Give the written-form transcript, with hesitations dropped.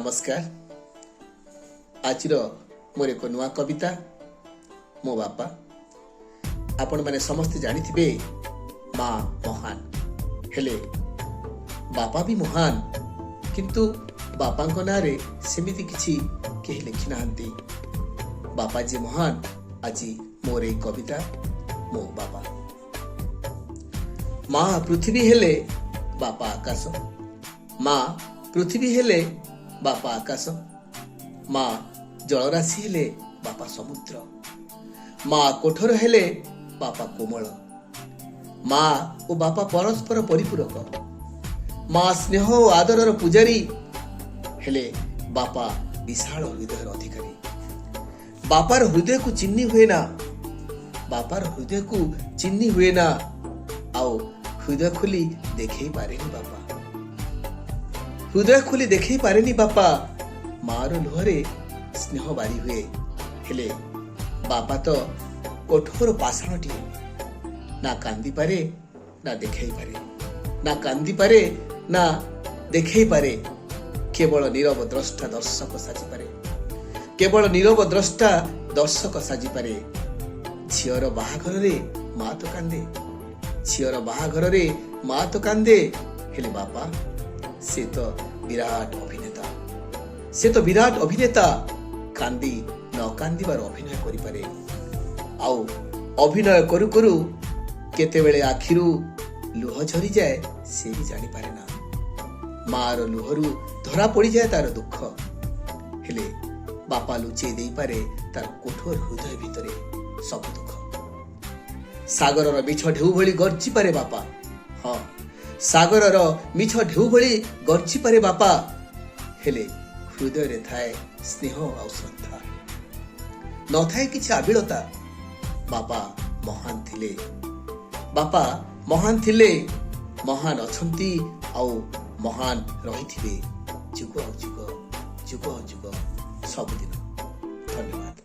ନମସ୍କାର। ଆଜିର ମୋର ଏକ ନୂଆ କବିତା, ମୋ ବାପା। ଆପଣମାନେ ସମସ୍ତେ ଜାଣିଥିବେ ମା ମହାନ, ହେଲେ ବାପା ବି ମହାନ। କିନ୍ତୁ ବାପାଙ୍କ ନାଁରେ ସେମିତି କିଛି କେହି ଲେଖି ନାହାନ୍ତି। ବାପା ଯେ ମହାନ, ଆଜି ମୋର ଏଇ କବିତା, ମୋ ବାପା। ମା ପୃଥିବୀ ହେଲେ ବାପା ଆକାଶ। ମା ପୃଥିବୀ ହେଲେ ବାପା ଆକାଶ। ମା ଜଳରାଶି ହେଲେ ବାପା ସମୁଦ୍ର। ମା କଠୋର ହେଲେ ବାପା କୋମଳ। ମା ଓ ବାପା ପରସ୍ପର ପରିପୂରକ। ମା ସ୍ନେହ ଓ ଆଦରର ପୂଜାରୀ ହେଲେ ବାପା ବିଶାଳ ହୃଦୟର ଅଧିକାରୀ। ବାପାର ହୃଦୟକୁ ଚିହ୍ନି ହୁଏ ନା। ବାପାର ହୃଦୟକୁ ଚିହ୍ନି ହୁଏ ନା, ଆଉ ହୃଦୟ ଖୋଲି ଦେଖେଇ ପାରେନି ବାପା। ହୃଦୟ ଖୋଲି ଦେଖେଇ ପାରେନି ବାପା। ମାର ଲୁହରେ ସ୍ନେହ ବାରି ହୁଏ, ହେଲେ ବାପା ତ କଠୋର ପାଷାଣଟିଏ। ନା କାନ୍ଦିପାରେ ନା ଦେଖେଇ ପାରେ, ନା କାନ୍ଦିପାରେ ନା ଦେଖେଇ ପାରେ। କେବଳ ନୀରବ ଦ୍ରଷ୍ଟା ଦର୍ଶକ ସାଜିପାରେ। କେବଳ ନୀରବ ଦ୍ରଷ୍ଟା ଦର୍ଶକ ସାଜିପାରେ। ଝିଅର ବାହାଘରରେ ମା ତ କାନ୍ଦେ। ଝିଅର ବାହାଘରରେ ମା ତ କାନ୍ଦେ, ହେଲେ ବାପା ସେ ତ ବିରାଟ ଅଭିନେତା। ସେ ତ ବିରାଟ ଅଭିନେତା। କାନ୍ଦି ନ କାନ୍ଦିବାର ଅଭିନୟ କରିପାରେ। ଆଉ ଅଭିନୟ କରୁ କରୁ କେତେବେଳେ ଆଖିରୁ ଲୁହ ଝରିଯାଏ, ସେ ବି ଜାଣିପାରେ ନା। ମାର ଲୁହରୁ ଧରା ପଡ଼ିଯାଏ ତାର ଦୁଃଖ, ହେଲେ ବାପା ଲୁଚେଇ ଦେଇପାରେ ତାର କଠୋର ହୃଦୟ ଭିତରେ ସବୁ ଦୁଃଖ। ସାଗରର ମିଛ ଢେଉ ଭଳି ଗର୍ଜିପାରେ ବାପା। ହଁ, ସାଗରର ମିଛ ଢେଉ ଭଳି ଗର୍ଜିପାରେ ବାପା, ହେଲେ ହୃଦୟରେ ଥାଏ ସ୍ନେହ ଆଉ ଶ୍ରଦ୍ଧା, ନଥାଏ କିଛି ଆବିଳତା। ବାପା ମହାନ ଥିଲେ। ବାପା ମହାନ ଥିଲେ, ମହାନ ଅଛନ୍ତି ଆଉ ମହାନ ରହିଥିବେ ଯୁଗ ଯୁଗ, ଯୁଗ ଯୁଗ, ସବୁଦିନ। ଧନ୍ୟବାଦ।